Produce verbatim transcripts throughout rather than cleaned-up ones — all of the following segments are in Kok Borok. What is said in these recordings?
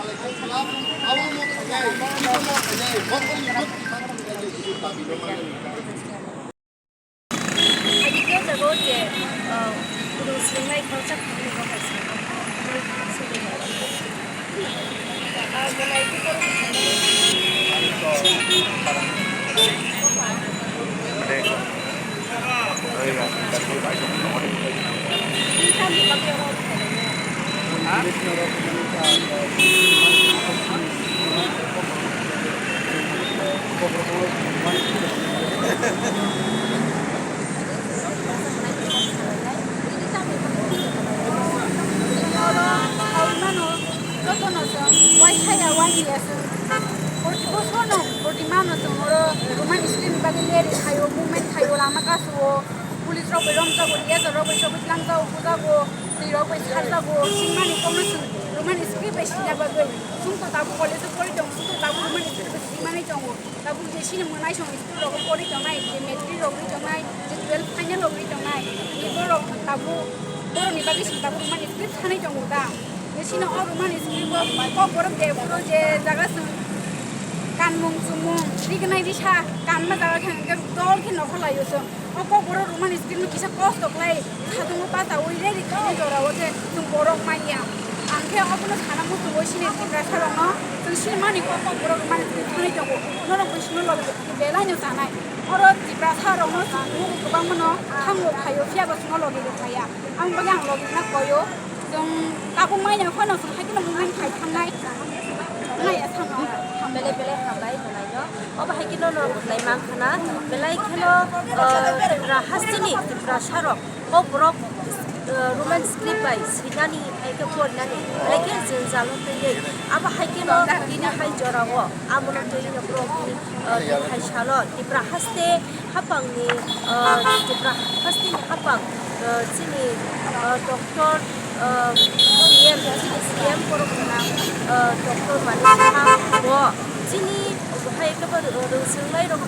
Haikhe o jaga o je, ah, guru swrwngnai khoroksa phunukgo hai se. Ah, bo nai khe borok Jotono chwng uaisa ya uaini ya chwng, proti bosorno, proti mano chwng oro Roman script ni bagwi leri khaio, movement khaio, lama kasu-o, police rok bai romjago, D S O rok bai chobwi tlangjao, bujago, twi rok bai sarjago, sinmani kokno chwng Roman script bai sinna bagwi. Chwng to tabuk college o pori tongo, chwng to tabuk Roman script bai sinmani tongo. Tabuk je chini mwnai song school rogo pori tongnai, je matric rok ri tongnai, je twelve final rok ri tongnai, ni borok tabuk borokni bagwi chwng tabuk Roman script sanwi tongo da. Je chini o Roman script o kok borok de phuru je jaga chwng kanmung chumung rignai risa kanma jaga khe hwnkhe dol khe nokho laio chwng. O kokborok Roman script no kisa kosto khlai, satungo pachaui reri khainai jorao se chwng borok manya. Ang khe obono sana muchungwi chini Tiprasa rokno chwng sinimani kok kokborok Roman script thangwi tongo. Norok bai chwngno logi belai no chanai. Oro Tiprasa rokno chwng bugo kwbangma no thango khaio, phiya bo chwngno logi rw khaya. Ang bagwi ang logi na koyo. Chwng tabuk manya phano chwng hai kheno movement khai thangnai. Maya thangno. Belai belai hambai belai no. Obo hai kheno no belai mang khana. Belai kheno, ah, Tripura hasteni Tiprasa rok. O borok, ah, Roman script bai swinani hai khe porinani. Belai khe jwngjalo twiwi. Abo hai kheno tini hai jorao. Abono twiwi no borokni, ah, tini hai salo Tripura haste haphangni, ah, Tripura hasteni haphang, ah, chini, ah, doctor, ah, C M, chini C M borok gwnang, ah, doctor Manik Saha bo chini hai khe bo rwngchwngnairok,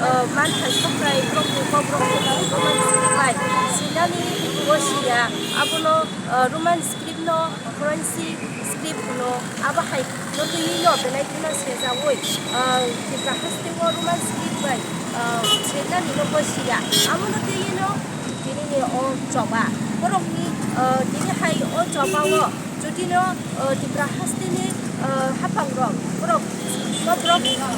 ah, manthai sokrai borokni kokrok bai sinani bo siya abono, ah, Roman script no forensic script hwno. Abo hai no twiwi no belai kheno sejaui, ah, Tripura haste o Roman script bai, ah, sejani no bo siya. Amo no twiwi no tini ni o choba. Borok ni, ah, tini hai o choba o jodi no, ah, Tripura haste ni, ah, haphang rok borok, borok, ah,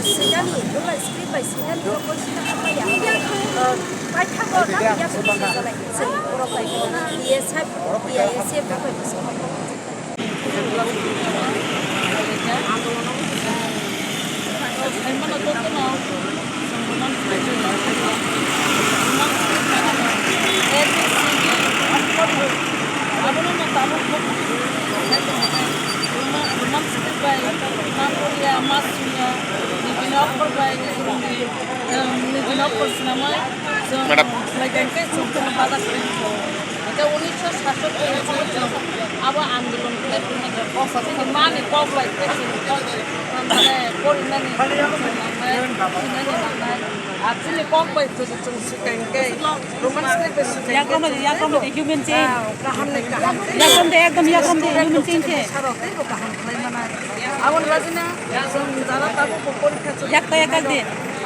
sejani Roman script bai sejani no bo siya hamya. Ah, paithago tamo ya sejani borok bai ko B S F, B I S F rok bai ko. Madam. Hingke unisho satchotri ni simi chwng abo andolon khlai phano chini mani kok bai khe chwng kok, mane, porinani chwng nangnai, sinani nangnai. Ar chini kok bai jodi chwng swkang khe, Roman script bai swkang khe, yakromno, yakromno de human chain. Ah, kaham ni kaham. Yakromde, ekdom yakromde human chain se. Sarok teibo kaham khlai manai. Aboni bagwino chwng jara tabuk bo porikha chwng. Yak to yak di.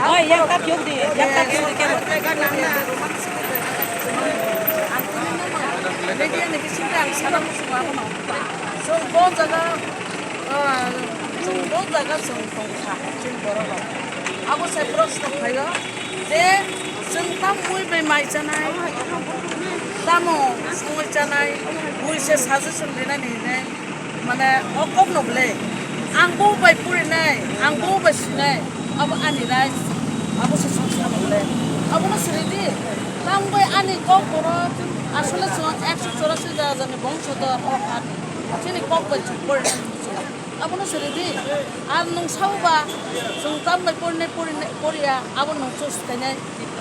Oi, yak tap yok di. Yak tap yok di kebo. Media ni bisingtwi ang sana muchungo abono. Chwng bo jaga, ah, chwng bo jaga chwng tongkha, chini borok rok. Abo se proshno phaio je chwng tamwi bai mai chanai, tamo songwi chanai, bui se suggestion rinani hinwi. Mane, o kokno bwle, ang bo bai purinai, ang bo bai sinai, abo ani right, abo se songsa bwle. Abono siri di, tang bai ani kok borok, asole chwng ekso chorasi jajani bongso dor, o hat, chini kok bai chwng porinai chwng. Abono siri di, ar nwng sao ba, chwng tam bai porinai, porinai, poriya, abo nwng choose khainai.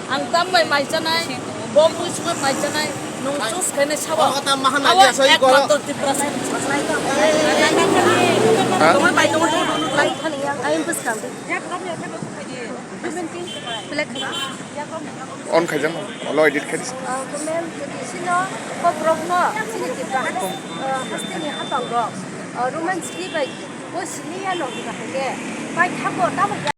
Ang tam bai mai chanai, bo bui sumai mai chanai, nwng choose khainai sabo. Abo ekmatro Tiprasa. Ha? Tongwi bai tongwi tongwi tongwi lai thani yang ayang bwskang. Black. On khaijak no, lo edit khai di. Ah, comment sino, kokrok no, sini Tipra, ah, hasteni hapang rok. O Roman script bai bo simi ya no, hwnkha hwnkhe paithago tamo.